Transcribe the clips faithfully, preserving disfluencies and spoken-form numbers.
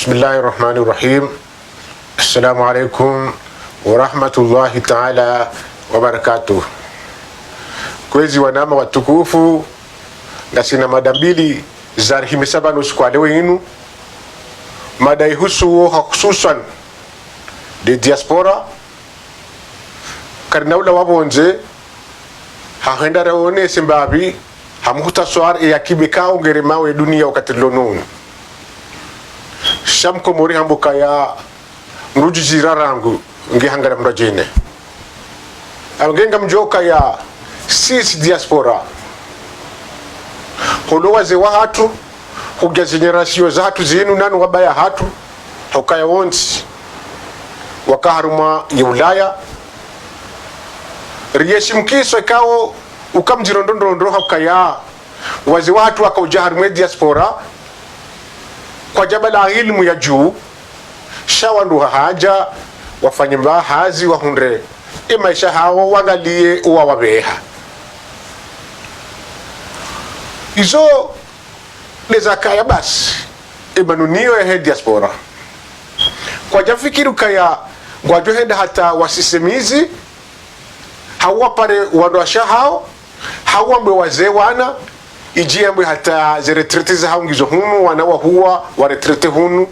بسم الله الرحمن الرحيم. السلام عليكم ورحمة الله تعالى وبركاته. Kwezi wananya watukufu, ngasina mada mbili zarihimisa pvanu usiku wa leo inu. Mada ihusuo ha hususwan nde diaspora, karina ula wa pvondze, ha hwenda raonese mbapvi, ha muhtaswar, ye akiba ikao ngeremao ye dunia wakati rilo nunu. Sha mkomori hamba ukaya mdru djidjira rangu nge hangala mdru djine. Amba nge ngamdjo ukaya sisi diaspora, holo wazee wahatru, hudja génération zahatru zinu nanu wabaya hatru, hukaya wontsi waka harumwa ye Ulaya. Riyeshi mkiso ikao uka mdziro ndrondrondro, ha ukaya wazee wahatru waka udja harumwa ye diaspora kwadjapvala ilimu ya juu, sha wandru hahadja wafanye mba hazi, wahundre ye maesha hawo, wangaliye uwa wabeha. Izo ndeza kaya basi ye manunio yahe diaspora. Kwadjafikiri ukaya ngwadjo henda hata wasise mizi, hau wapare wandru washe hawo, hau wambe wazee wana, idji yambwe hata ze retraite zahawo ngizo hunu, wana wahuwa wa retraite hunu.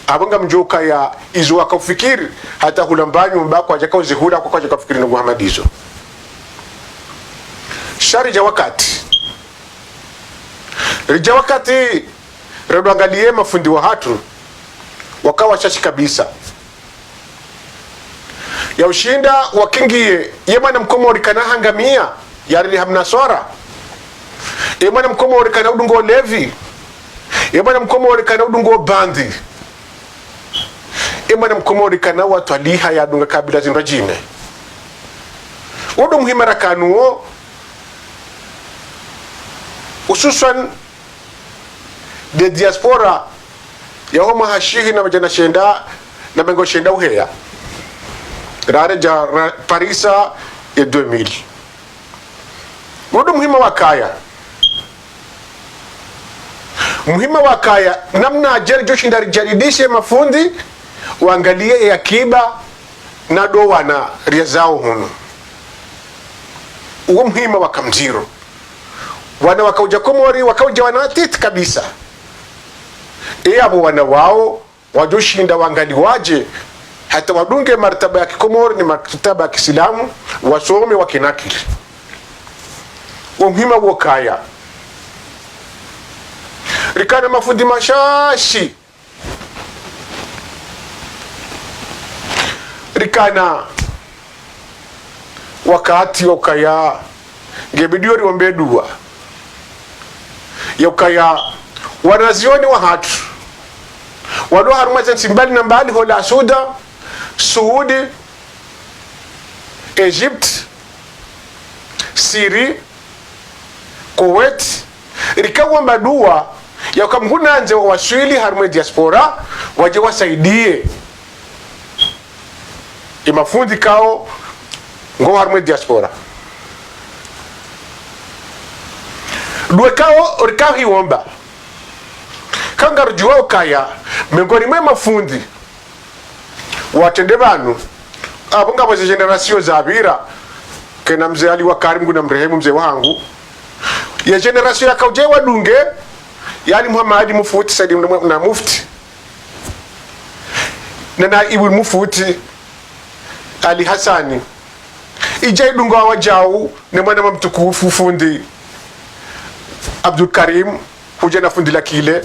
Amba ngamdjo ukaya izo waka ufikiri, hata hula mbanyu mba kwadjaka uzihula, kwa kwadjaka ufikiri ndrongoo hama ndizo. Sha ridja wakati. Ridja wakati, rendo angaliye mafundi wahatru, waka washashi kabisa. Ya ushinda wakingiye, ye mwana mkomori kana hangamia, yarili ha mnaswara. Ye mwana mkomori kana udungo levi. Ye mwana mkomori kana udungo bandi. Ye mwana mkomori kana watwaliha yadunga kabila zindru djine. Wo ndo muhima rakanuwo, hususwan nde diaspora yaho mwaha shihi na madjana shenda na mengo shenda uheya. Raredja ra-, parisa ye deux mille. Wo ndo muhima wakaya. Muhima wakaya, namnadje ridjo shinda ridjadidishe mafundi, wangaliye ye akiba, na ndo wana riazao hunu. Uwo muhima waka mdziro. Wana waka udja Komori, waka udja wana titi kabisa. Ye apvo wana wawo, wadjo shinda wangaliwadje, hata wadunge martaba ya kikomori ni martaba ya kisilamu, wasome wakinakili. Wo muhima wo kaya. Rikana mafundi mashashi. Rikana wakati wa ukaya nge bidiyo riombe dua ya ukaya wanazioni wahatru walo harumwa ze ntsi mbali na mbali, hola Sudan, Suudi, Egypte, Syrie, Kuwait, rika womba dua ya uka Mngu nandze wawaswili harumwa ye diaspora, wadje wasaidiye ye mafundi ikao ngo harumwa ye diaspora. Dua ikao rika hiwomba, ka ngarudjuwa ukaya mengoni mwe mafundi watrende pvanu, apvo ngapvo ze génération zapvira, kena mze Ali wa Karim, Mngu namrehemu mze wahangu. Ye génération yaka udja wadunge, ye Ali Muhammad Mufti Said na Mufti, na Naibu Mufti Ali Hassani. Idja idunga wadjau ne mwana wa mtukufu fundi Abdul Karim, hudja na fundi Lakile.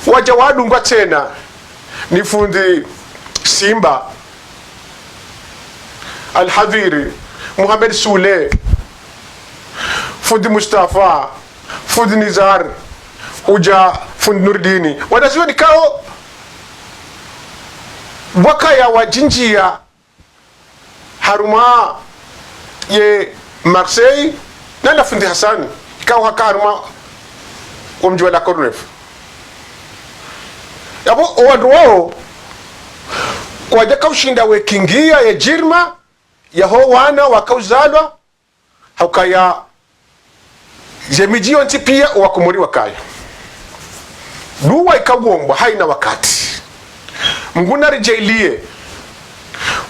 Wadja wadungwa tsena ni fundi Simba, Al Hadhiri, Muhammad Sule, fundi Mustafa, fundi Nizar, hudja fundi Nurdini. Wanazioni ikao wakaya wadjindjia harumwa ye Marseille, na na fundi Hassani, ikao haka harumwa wo mdji wa La Courneuve. Yapvo, owandru wawo, kwadjaka ushinda wekingia ye djirma yaho wana waka uzalwa, ha ukaya ze midji yontsi pia owakomori wakaya. Dua ikaombwa haina wakati. Mngu naridjaaliye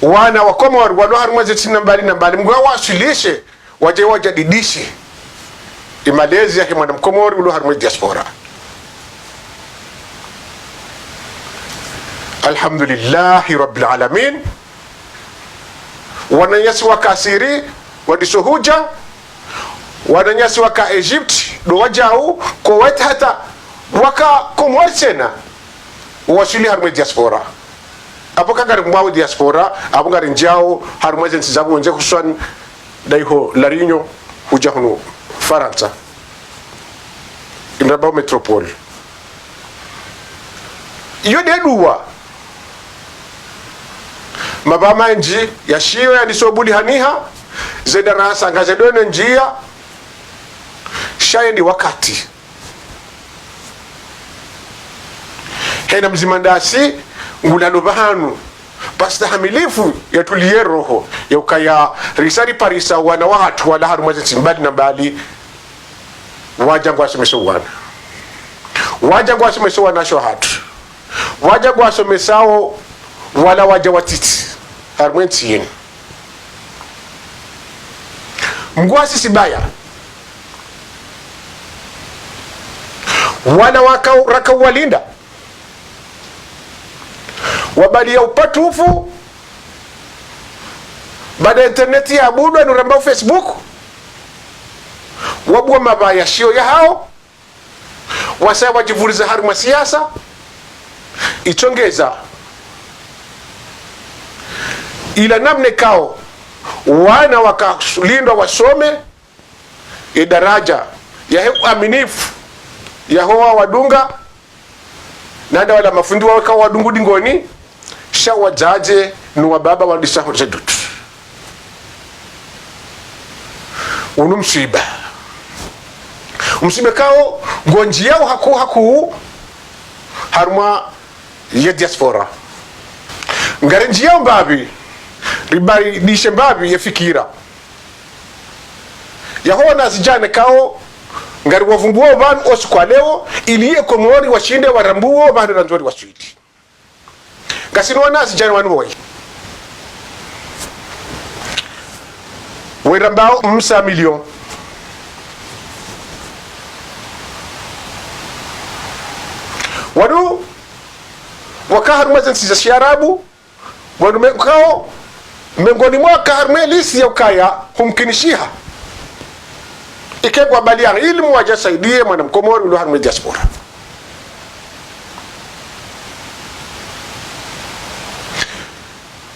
wana wa Komori walo harumwa ze ntsi na mbali na mbali, Mngu awaswilishe, wadje wajadidishe ye malezi yahe mwana Mkomori ulo harumwa ye diaspora. Alhamdulillahi Rabbil Alamin. Wananyasi waka Syrie, wandiso hudja, wananyasi waka Egypte, ndo wadjao, Kuwait hata, waka Komori tsena, waswili harumwa ye diaspora. Apvo ka ngari mwawo diaspora, apvo ngari ndjiao harumwa ze ntsi za pvondze, hususwani ndayiho La Réunion, hudja hunu Farantsa. Inrambao métropole. Iyo nde dua. Mapvahanu ndji yashiyo yandiso bulihaniha, ze darasa ngaze ndo ne ndjiya, sha ye ndi wakati. Hena mdzima ndasi, ngulalo pvahanu, pvwastahamilifu yatuliye roho, ya ukaya risa riparisa wana wahatru wala harumwa ze ntsi mbali na mbali, wadja ngwasomesao wana. Wadja ngwasomesao wanawashe wahatru. Wadja ngwasomesao wala wadja watiti harumwa ye ntsi yinu. Mngu asisibaya. Wala waka, raka walinda. Wabaliya upatufu. Baada internet ya budwa, inu rambao Facebook. Wabuwa mapvaya shiyo yahao. Wasaya wadjivuliza harumwa siasa. Itsongeza ila namna ikao wana wakalindwa wasome, ye daraja yahe uaminifu yaho wawadunga, nanda wala mafundi waweka wadungu dingoni, sha wadzadze no wababa wandiso hudja dutu. Unu mswiba. Mswiba ikao ngondjiyao hakuu hakuu harumwa ye diaspora. Ngari ndjiyao mbapvi, ribadidishe mbapvi ye fikira yaho wanazidjana ikao ngari wavumbuo pvanu osiku wa leo, ili ye Komori washinde warambuo pvahanu randzo riwaswili. Ngasina wanazidjana wanu woyi. Werambao Msa Million. Wanu waka harumwa ze ntsi za shiarabu, wanu me-, ikao mengoni mwa waka harumwa ye lisi ya ukaya humkinishiha ike ngwabaliya ilimu wadje wasaidiye mwana Mkomori ulo harumwa ye diaspora.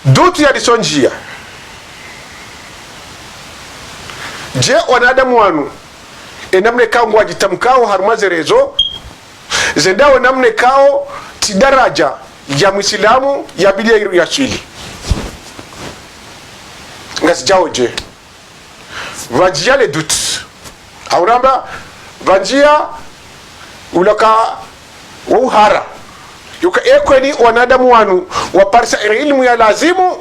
Dutu yandisondjiya. Je, wanadamu wanu, ye namna ikao ngwadjitamkao harumwa ze réseaux, zendao namna ikao tsi daraja ya Mwisilamu yabidi ya iru ya shili. Ngazidjao je. Pvandjiya le doute. Hau ramba, pvandjiya ulaka wa uhara. Yuka ekweli wanadamu wanu waparisa ilimu ya lazimu,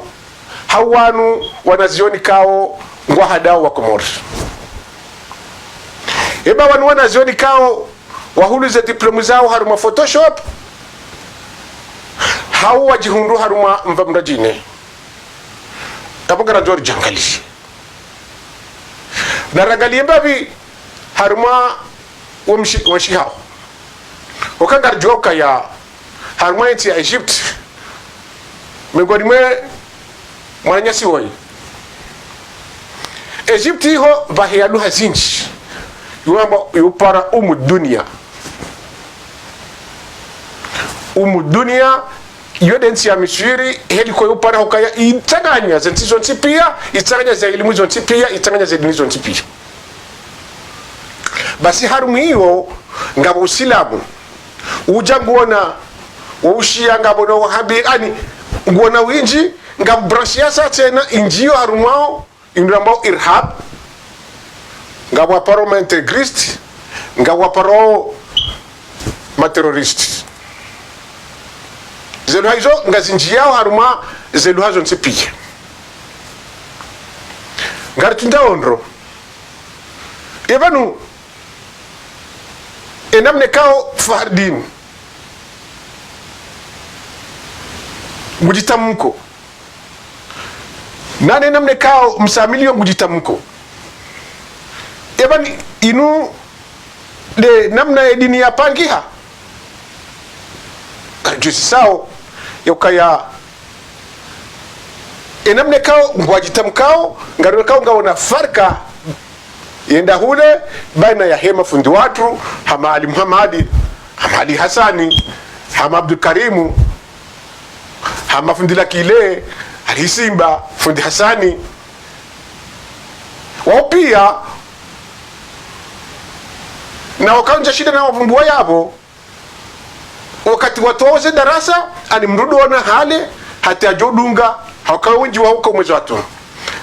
hau wanu wanazioni ikao ngwahadao wa Komori. Eba wanu wanazioni ikao wahulu ze diplôme zao harumwa Photoshop, hau wadjihundru harumwa mva mradjine. Apvo ngarandzo ridjangaliye. Narangaliye mbapvi harumwa wo mshi-, wo mshihao. Oka ngaridjuwa ukaya harumwa ye ntsi ya Egypte, mengoni mwe mwananyasi woyi. Egypte iho pvaheya lugha zindji. Yo wamba, yo upara Umu Dunia. Umu Dunia, iyo nde ntsi ya Miswiri, heliko yo upara hukaya itsanganya ze ntsi zontsi piya, itsanganya ze ilimu zontsi piya, itsanganya ze dini zontsi piya. Basi harumwa iyo, ngapvo Usilamu. Udja nguona wo Ushia, ngapvo no Wahabi, yaani, nguona windji, ngapvo branche ya sa tsena, indjiyo harumwao, inu rambao irhab, ngapvo waparao ma intégriste, ngapvo waparao ma terroriste. Ze lugha izo ngazindjiyao harumwa ze lugha zontsi piya. Ngaritrundao ndro. Epvanu, ye namna ikao Fahardine, ngudjitamko. Nane namna ikao msamiliyo ngudjitamko. Eba ni inu nde namna ye dini yapangiha. Kajuzisao, yokaya, e namna ikao ngwadjitamkao, ngarikao ngawona farka yenda hule, baina yahe mafundi watru, hama Ali Muhammadi, hama Ali Hasani, hama Abdul Karimu, hama fundi Lakile, Ali Simba, fundi Hasani. Wao pia, na wakaundja shinda na wavumbuwa yapvo, wakati watowa ze darasa, ani mdru udjoona hale, hata yadjodunga, hauka wendji wahuka mwezi wa tumu.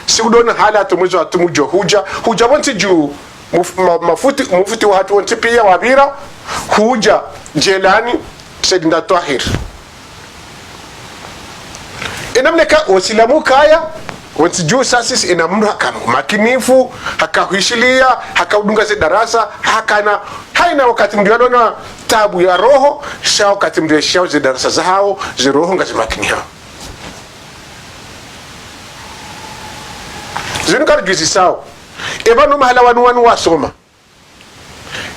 Si udjoona hale hata mwezi wa tumu udjo hudja, hudja pvontsi dju, muf-, ma-, mafuti, mufti wahatru wontsi pia wapvira, hudja, Djelani, Said Nda Twahir. Ina mna eka wasilamu kaya, wontsi dju sasisi ina mdru haka makinifu, haka hwishiliya, haka udunga ze darasa, hakana, haina wakati mdru yalona tabu ya roho, sha wakati mdru yeshiyao ze darasa zahao, ze roho ngazi makiniha. Zinu karidjuzisao. Eba no mahala wanu wanu wasoma.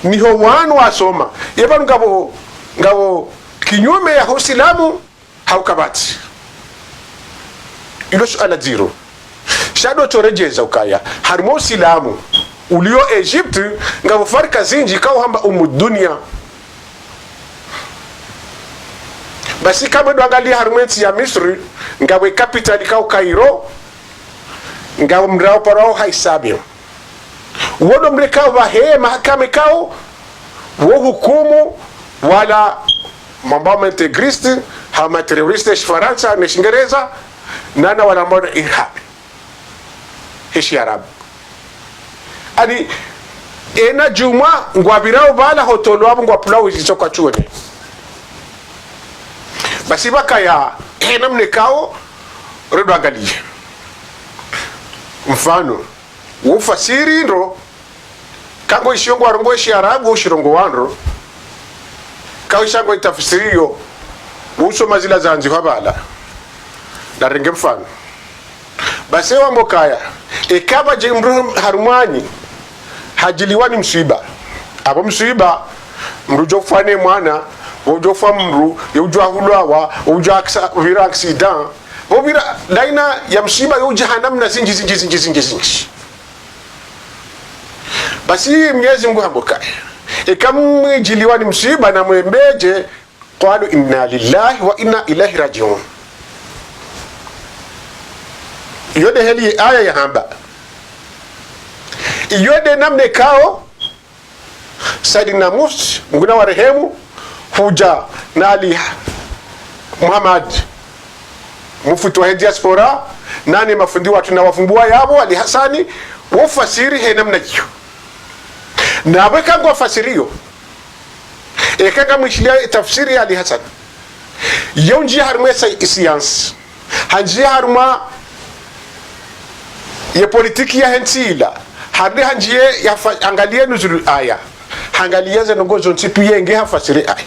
Niho wanu wasoma. Eba ngapvo, ngapvo kinyume ya usilamu, hauka pvatsi. Ilo suala dziro. Sha ndo tsoredjeza ukaya. Harimwa usilamu. Uliyo Egypte, ngapvo farika zindji ikao hamba Umu Dunia. Basi kamwe ndo angaliya harimwa entsi ya Misri, ngapvo e capitale ikao Cairo, ngapvo mrao parao Haisabio. Wo ndo mreka pvahe mahakama ikao, wo hukumu, wala mambao ma intégriste, hama terroriste, Shifarantsa, ne Shingereza, nana wala mambao na irhab. He Shiarabu. Ani, ena djumwa, ngwapvirao pvala hotolwa pvo ngwapvulao izo kwatsuone. Basi pvakaya, he namna ikao, redo angaliye. Mfano, ufasiri ndo, kango ishiyo ngwarongowa e Shiarabu, ushirongowa ndro, kawisha ngo itafsiriyo, usoma zila zandzihwa pvala. Narenge mfano. Basi wambo kaya, eka pvadje mdru harumwanyu, hadjiliwa ni mswiba. Apvo mswiba, mdru udjo ufa ne mwana, udjo ufa mdru, ye udjo ahulwawa, udjo aksa-, pvira accident. Pvo pvira, daina ya mswiba yo udja ha namna zindji, zindji, zindji, zindji, zindji. Basi Mnyezi Mngu hambo kaya. Eka mdjiliwa ni mswiba na mwembedje, قالوا إنا لله وإنا إليه راجعون. Iyo nde heli ye aya yahamba. Iyo nde namna ikao, Saidina Mufti, Mngu nawarehemu, hudja na Ali Muhammad, mufti wahe diaspora, nane mafundi watru na wavumbuwa yapvo, Ali Hasani, wo fasiri he namna iyo. Na pvwe kango wafasiriyo. Eka ngamwishiliya tafsiri ya Ali Hassan. Yo ndjiya harimwa sa-, science. Handjiya harimwa ye politiki yahe ntsi ila. Harudi handjiya yafa-, angaliye nuzulul aya. Hangaliye ze ndrongoo zontsi piya nge hafasiri aya.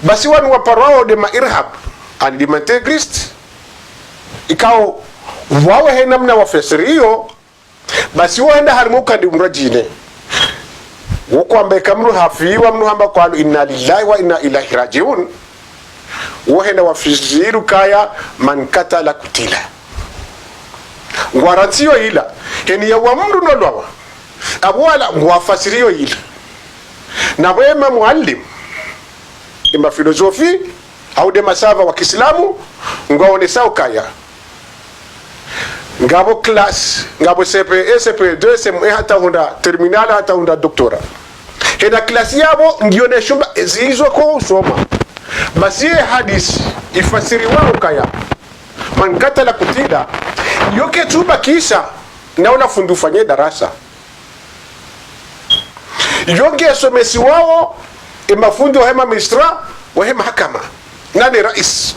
Basi wanu waparwao nde ma irhab, ani nde ma intégriste. Ikao, wawo he namna wafasiriyo, basi wo henda harimwa ukandi mdru adjine. Wo kwamba eka mdru hafiwa mdru hamba قالوا إنا لله وإنا إليه راجعون. Wo henda wafasiri ukaya من قتل قتل. Ngwarantsiyo ila. Heni yauwa mdru no ulwawa. Apvo wala ngwafasiriyo ila. Na pvwe ma muallim. Ima filozofi, au nde masava wa kiislamu, ngwaonesao ukaya. Ngapvo classe, ngapvo C P E, C P deux, C M E hata hundra terminale, hata hundra doctorat. Hena classe yapvo, ngiyo ne shumba, zizo ko usoma. Basi ye hadisi, ifasiriwao ukaya. من قتل قتل, yo ketsuba kisha, na ula fundi ufanye darasa. Yo nge somesiwao, e mafundi wahe ma magistrat, wahe mahakama. Nane rais.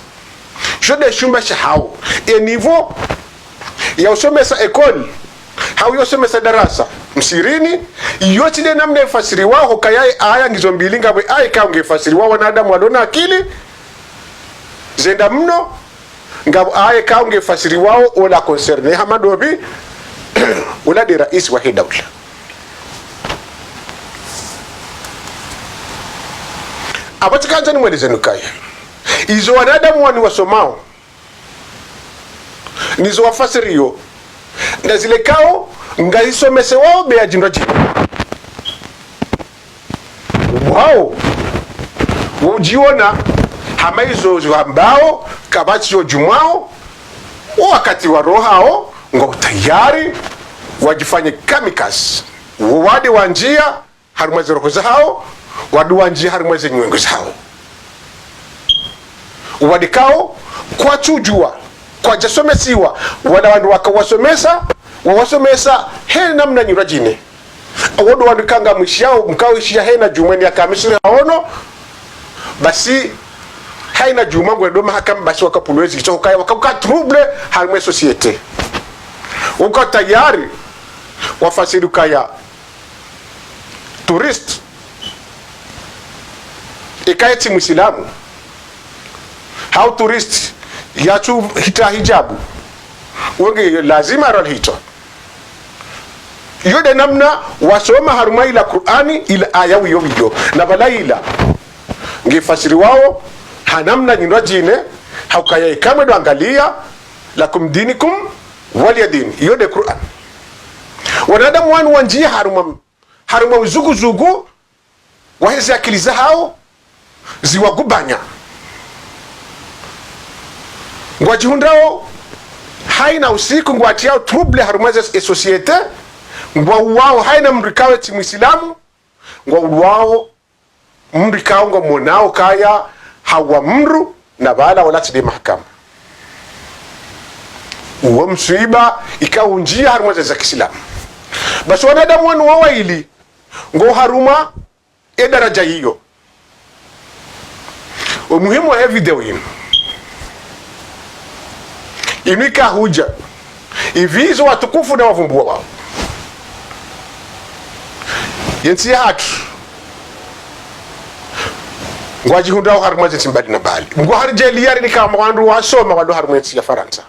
Yo nde shumba shahao. E niveau ya usomesa école. Hau yo usomesa darasa. Msirini. Yo tsi nde namna ifasiriwao, kaya e aya ngizo mbili ngapvo e aya ikao nge fasiriwao wanadamu walona akili. Zenda mno. Ngapvo aya ikao nge fasiriwao ola concerné hama ndopvi, ola nde raisi wahe daula. Apvo tsikandza nimwelezeni ukaya izo wanadamu wanu wasomao, nizo wafasiriyo, na zile ikao ngazisomesewao be ya djindwa djini. Wao udjiona hama izo ziwambao kapvatsi yo djumwao, o wakati warohao ngwao tayari wadjifanye kamikaze. Wo wade wandjia harumwa ze roho zahao, wade wandjia harumwa ze nyongo zahao. Wade ikao kwatsudjua, kwadjasomesiwa, wala wandru wakawasomesa, wawasomesa he namna nyindwa djine. Awo ndo wandru ikao ngamwishiao, mkao ishiya hena djumwa ni yaka misiri haono, basi haina djumwa ngwendo mahakama, basi wakapvulwezi, itso ukaya wakauka trouble harumwa ye société. Uka tayari wafasiri ukaya touriste ikao tsi mwisilamu, hau touriste yatsu hita hijabu, wonge lazima rali hitwa. Iyo nde namna wasoma harumwa ila Kur'ani, ila aya wiyo wiyo. Na pvala ila nge fasiriwao ha namna nyindwa djine, ha ukaya ikamwe ndo angalia, lakum dinukum waliya din. Iyo nde Kur'ani. Wanadamu wanu wandjia harumwa, harumwa uzuguzugu, waheze akili zahao ziwagubanya. Ngwadjihundrao haina usiku, ngwatiao trouble harumwa ze, e société, ngwauwao haina mndru ikao tsi mwisilamu, ngwauwao mndru ikao ngwamonao ukaya hauwa mndru, na pvala wala tsi nde mahakama. Uwo mswiba ikao undjia harumwa ze za kisilamu. Basi wanadamu wanu wo waili ngwao harumwa e daraja iyo. Umuhimu wahe video inu, inu ika hudja ipvizo watukufu na wavumbuwa wao. Yentsi yahatru ngwadjihundrao harumwa zentsi mbali na mbali. Ngwao hari djeli yari nika wandru wasoma walo harumwa yentsi ya Farantsa.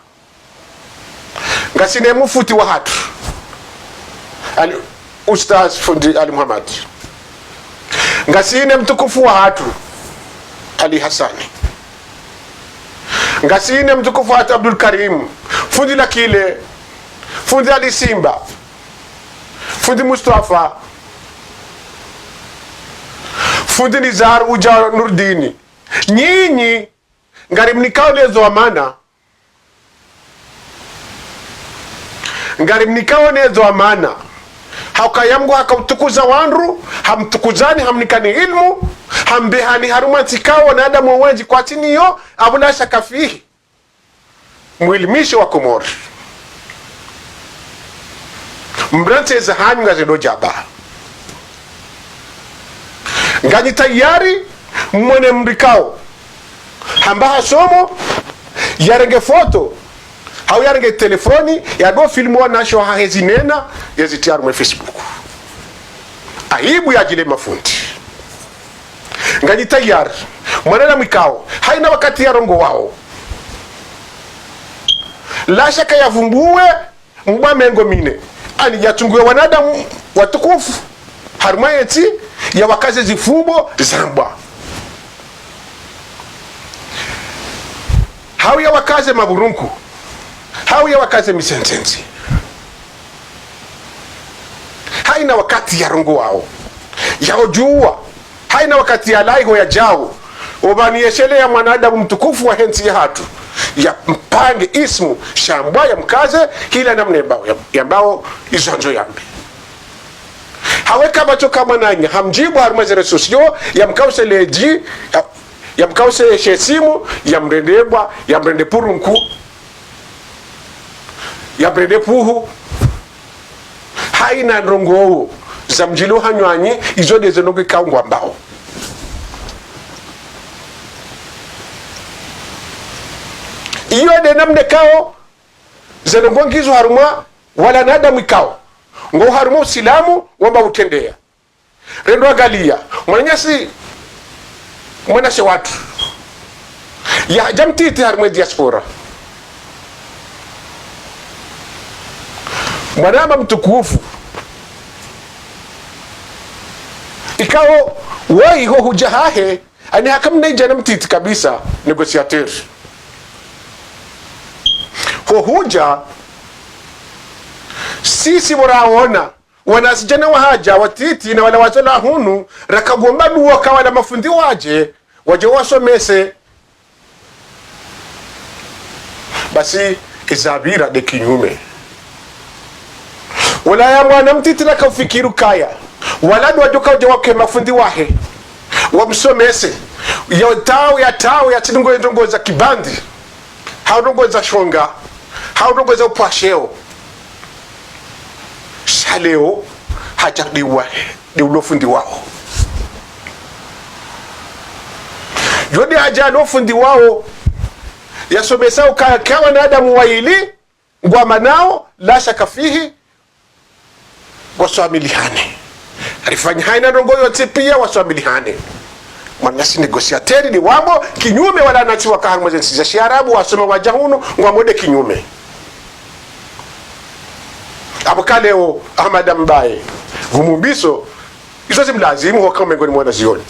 Ngasina mufti wahatru, Ali, Ustaz Fundi Ali Muhammad. Ngasina mtukufu wahatru, Ali Hassani. Ngasina mtukufu wahatru, Abdul Karim. Fundi Lakile. Fundi Ali Simba. Fundi Mustafa. Fundi Nizar Uja Nurdini. Nyinyi ngarimnikao nezo amana. Ngarimnikao nezo amana. Ha ukaya Mngu haka utukuza wandru, hamtukuzani, hamnikani ilmu, hambehani harumwa ntsi ikao wanadamu wendji kwatsi nayo, apvo la shaka fihi. Mwilimishe wa Komori. Mrantsi eza hanyu ngazendo djaba. Nganyi tayari mwone mndru ikao hamba hasomo, yarenge foto, hau yarenge telefoni, yado filmu wanashe wahahe zinena, yazitia harumwa Facebook. Aibu ya djile mafundi. Nganyi tayari mwanadamu ikao haina wakati yarongowao, la shaka yavumbuwe mbwa mengo mine, ani yatunguwe wanadamu watukufu harumwa yentsi, yawakaze zifumbo zambwa, hau yawakaze maburunku, hau yawakaze misensentsi. Haina wakati yarongowao, yaodjuwa. Haina wakati yalawa ho yadjao, opvani yesheleya mwanadamu mtukufu wahe ntsi yahatru, yampange ismu shambwa yamkaze hila namna yambao, ya, yambao izo ngandzo yambe. Haweka pvatsoka mwananya, hamdjibu harumwa ze réseaux sociaux, yamkause ledji, ya, yamkause she simu, yamrende mbwa, yamrende purunku, yamrende puhu. Haina ndrongoo za mdjilo hanyu hanyi, izo ndeze ndrongoo ikao ngwambao. Iyo nde namna ikao ze ndrongoo ngizo harumwa wala wanadamu ikao ngwao harumwa usilamu wamba utrendeya. Rendo angalia, mwananyasi, mwanashe watru, yahadja mtiti harumwa diaspora. Mwanama mtukufu. Ikao, wayi ho hudja hahe, ani haka mna idjana mtiti kabisa, négociateur. Ho hudja, sisi pvo raona, wanazidjana wahadja, watiti, na wala wazalwa hunu, rakagomba nuwo ka wala mafundi wadje, wadje wasomese. Basi, ezapvira nde kinyume. Wala ya mwana mtiti naka ufikiri ukaya. Wala ndo wadjo ka udja wake mafundi wahe. Wamsomese. Ya tawo, ya tawo, ya tsi ndrongo, ndrongo za kibandi. Hau ndrongo za shonga. Hau ndrongo za upvwasheo. Sha leo, hadja ndiwa, ndi ulo fundi wawo. Yo nde hadja alo fundi wawo, yasomesa ukaya ka wanadamu wayili, ngwamanao, la shaka fihi, waswamilihane. Rifanya hayina ndrongo yontsi pia waswamilihane. Mwananyasi négociateur ni wambo, kinyume wala wananyasi waka harumwa ze ntsi za shiarabu, wasoma wadja hunu, ngwambo nde kinyume. Apvo ka leo, Ahmada Mbaye, Vumumbiso, izo zimlazimu hoka mengoni mwa wanazioni.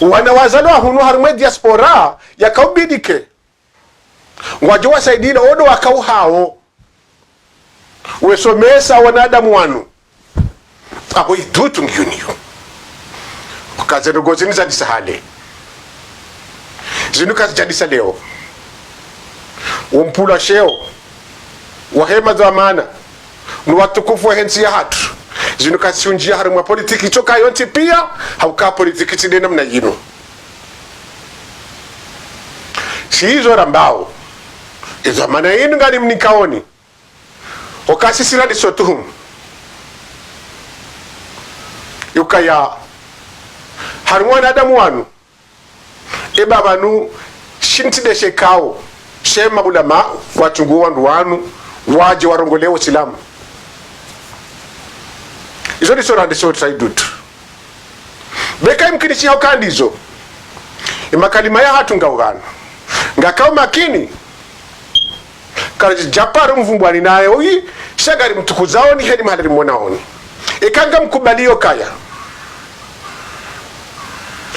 Wana wazalwa hunu harumwa diaspora, yaka ubidi ke. Ngwadjo wasaidila, ondo waka uhawo. Wesomesa wanadamu wanu. Apvo idutu ngiyo niyo. Ukaze ndrongo zinu zadisa hale. Zinu kazidjadisa leo. Umpvula sheo. Wahe madhwamana. No watukufu wahe ntsi yahatru. Zinu kazishundjia harumwa politiki tsoka yontsi pia. Hauka politiki tsi nde namna yinu. Shi izo rambao. Izo mana yinu ngari mnikaoni. Oka sisi randisa utuhumu. Ukaya. Harumwa wanadamu wanu. Eba pvanu, shintsi nde shekao. She maulama, watsungu wandru wanu. Wadje warongole usilamu. Izo ndizo randisa utsaidutu. Beka imkinishiha uka ndizo. Emakalima yahatru ngao pvanu. Ngakao makini. Karidjaparo mvumbwani naye uyi, sha ngari mtukuzaoni heni mahala rimonaoni. Eka ngamkubaliyo kaya.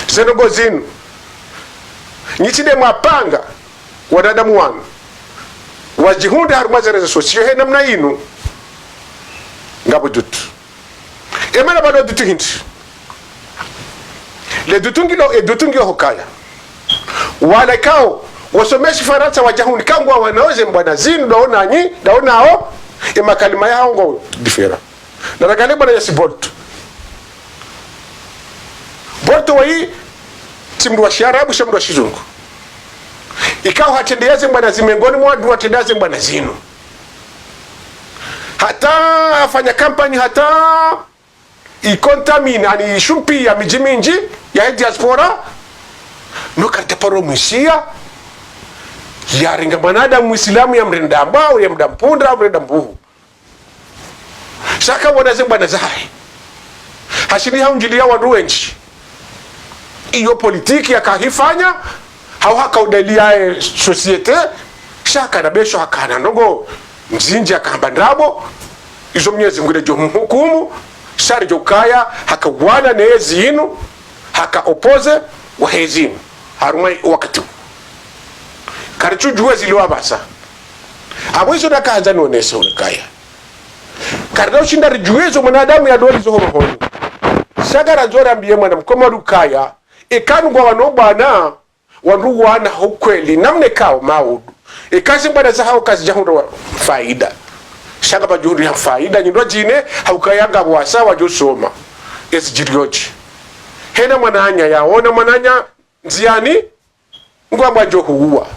Ze ndrongo zinu. Nyi tsi nde mwapanga, wanadamu wanu. Wadjihundre harumwa ze réseaux sociaux he namna yinu. Ngapvo dutu. Emana pvanu dutu hindri. Le dutu ngilo, e dutu ngilo hukaya. Wala ikao, wasomesa Farantsa wadja hunu ka ngwawanao ze mbwana zinu, ndaona nyi, ndaonao, emakalima yahawo ngo différent. Narangaliye mwananyasi Bolto. Bolto wayi, tsi mndru wa shiarabu, sha mndru wa shizungu. Ikao hatrendea ze mbwana zinu mengoni mwa wandru watrendea ze mbwana zinu. Hata hafanya kampanyi, hata ikontamina, ani ishumpiya midji mindji yahe diaspora, no karidjaparo mwishiya, yarenga mwanadamu muislamu yamrenda mbwa, yamrenda mpundra, yamrenda mbuhu. Sha ka wona ze mbwana zahe. Hashindi haundjiliya wandru wendji. Iyo politiki yaka hifanya, hau haka udaliya ye société, sha kana besho hakana ndrongo ndzindji yakamba ndrabo, izo Mwenyezi Mungu ndedjo mhukumu, sha ridjo ukaya, haka wana ne ezi inu, haka opposé wahe ezi inu. Harumwa wakati. Karitsudjuwa zilo apvasa. Apvo izo nakahandza nonese ulikaya. Karina ushinda ridjuwe zo mwanadamu yadolizo ho rohoni. Sha ngarandzo rambiye mwana mkomori ukaya, eka ngwawanao mbwana, wandru wana ho kweli, namna ikao maudu. Eka ze mbwana zahawo kazidjahundra wa faida. Sha ngapvadjohundriha faida, nyindro djine, haukaya ngapvo wasa wadjosoma. Ezi djiriodje. Hena mwananya yaona mwananya, ndziyani, ngwambwa djo huwa.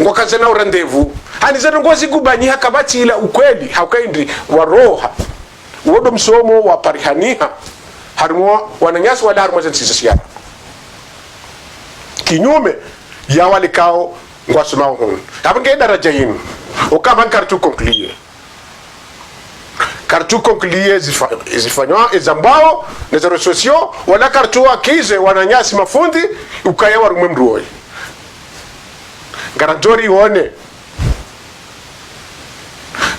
Ngwakazana ura ndrevu. Ani ze ndrongo zigubanyiha kapvatsi ila ukweli, hauka hindri waroha. Wodo msomo waparihaniha. Harumwa wananyasi wala harumwa ze ntsi za shiarabu. Kinyume, ya wale ikao ngwasomao hunu. Apvo nge daraja yinu. Ukamba nkaritsu conclure. Karitsu conclure zifa-, zifanywa, ezambwao, ne ze réseaux sociaux, wala karitsu wakize wananyasi mafundi, ukaya warumwe mndru woyi. Ngarandzo rione.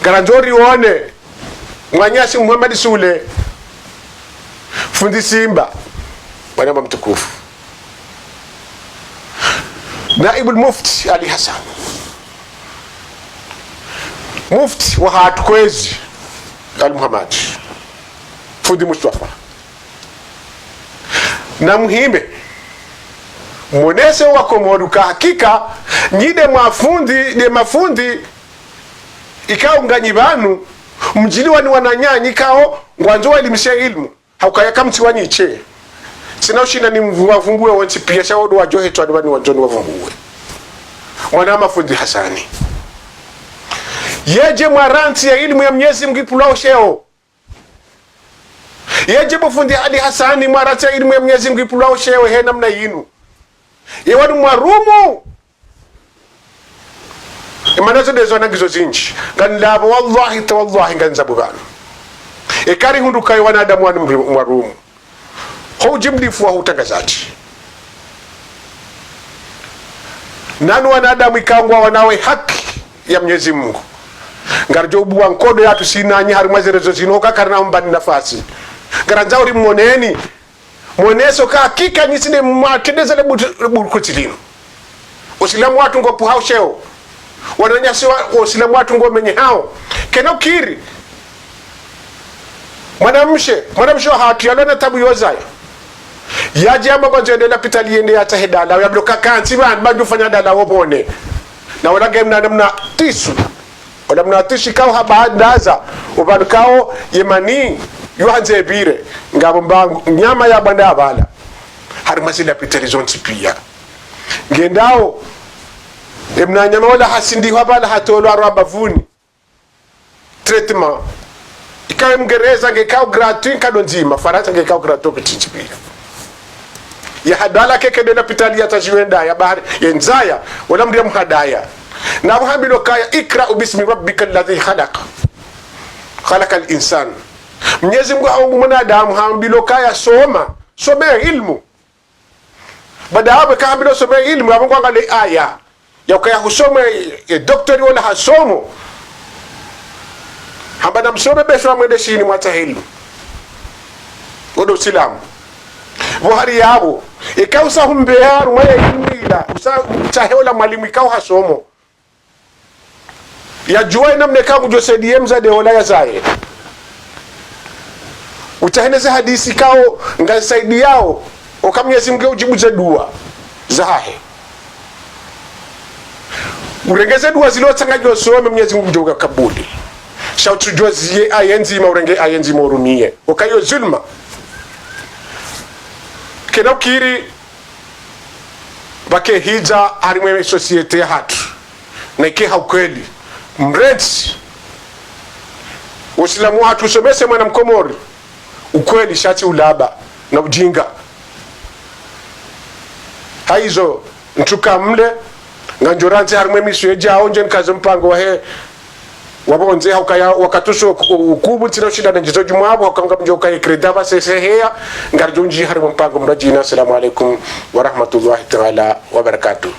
Ngarandzo rione mwananyasi Muhammad Sule, fundi Simba, mwananya mtukufu. Naibul Mufti Ali Hassan. Mufti wahatru kwezi, Ali Muhammad. Fundi Mustafa. Namuhime, mwonese Wakomori uka hakika, nyi nde mafundi, nde mafundi, ikao nganyi pvanu, mdjiliwa ni wananyanyu ikao ngwandzo waelimishe ilmu. Haukaya kamtsi wanyiche. Tsina ushinda nimwavumbuwe wontsi pia, sha wo ndo wadjo hetwa ni pvanu wandzo niwavumbuwe. Mwananya fundi Hasani. Yedje mwarantsi ye ilmu ya Mnyezi Mngu ipvulwao sheo. Yedje bo fundi Ali Hasani mwarantsi ye ilmu ya Mnyezi Mngu ipvulwao sheo he namna yinu. Ye wanu mwarumu. Emana zo ndezo na ngizo zindji. Nganilapvo wallahi, tawallahi, nganizapvo pvanu. Eka rihundru uka ye wanadamu wanu mri-, mwarumu. Ho udjimlifu wa utrangazadji. Nanu wanadamu ikao ngwaonao ye haki ya Mnyezi Mngu. Ngaridjo ubuwa nkodo yatru si nanyi harumwa ze réseaux zinu, hoka karina umbani nafasi. Ngarandzao rimwoneni. Mwonese uka hakika nyi si nde mwatrendeza le butu-, le burukuti linu. Usilamu watru ngo pvuhao sheo. Wananyasi wa, Usilamu watru ngo menyehao. Kena ukiri. Mwanamshe, mwanamshe wahatru yalona tabu yo uzaya. Yadje amba ngwandzo yende lapitali yende yatsahe dalawo, yambiwa uka kantsi pvanu, pvandru ufanya dalawo pvone. Na wala nge mna, mna tisu. Wala mna tisu ikao hapva ndaza, upvanu ikao ye mani, yo handze epvire, ngapvo mba nyama ya bwanda apvala. Harumwa ze lapitali zontsi pia. Ngendao, emna nyama wala hasindihwa pvala hatolwa harwa bavuni. Traitement. Ikao Mngereza nge ikao gratuit nkado ndzima, Farantsa nge ikao gratuit kutsintsipira. Ya hadala keke nde lapitali yatsaziwenda, ya bahari, ye ndzaya, wala mndru ya mhadaya. Na pvo hambilwa ukaya, "Iqra bismi rabbika alladhi khalaq. Khalaqal insan." Mnyezi Mngu haumbu mwanadamu, hambilwa ukaya soma, some ilmu. Baada yapvo eka hambilwa usome ilmu, yapvo ngwangalie aya. Ya ukaya husome, e, docteur wala hasomo. Hamba namsome besho amwende shini mwatsahe ilmu. Wo ndo Usilamu. Pvo hari yapvo. Eka usa humbeya harumwa ye ilmu ila. Usa utsahe ola mwalimu ikao hasomo. Yadjuwa ye namna ikao ngudjo saidiya ye mdzadze ola yazaye. Utsahe ne ze hadisi ikao ngazisaidiyao, oka Mnyezi Mngu udjibu ze dua zahahe. Urenge ze dua zilo tsanga djo some Mnyezi Mngu ngudjo kabuli. Sha utsudjo ziye aya ndzima, urenge aya ndzima urumiye. Oka yo zulma. Kena ukiri, pvake hidza harimwa ye société yahatru. Na ike ha ukweli. Mrentsi. Usilamu wahatru usomese mwana Mkomori. Ukweli sha tsi ulaba. Na ujinga. Hayizo, ntsuka mle, ngamdjo rantsi harimwa ye misiyo yedjao ndje nikaze mpango wahe, wapvondze haukaya wakati uso ku-, ukubu ntsina ushinda na ndjizo djumwa apvo, hauka ngamdjo ukaya kreda pvase seheya, ngaridjo ndji harimwa mpango mradjina. Assalamu alaikum wa rahmatullahi ta'ala wa barakatuh.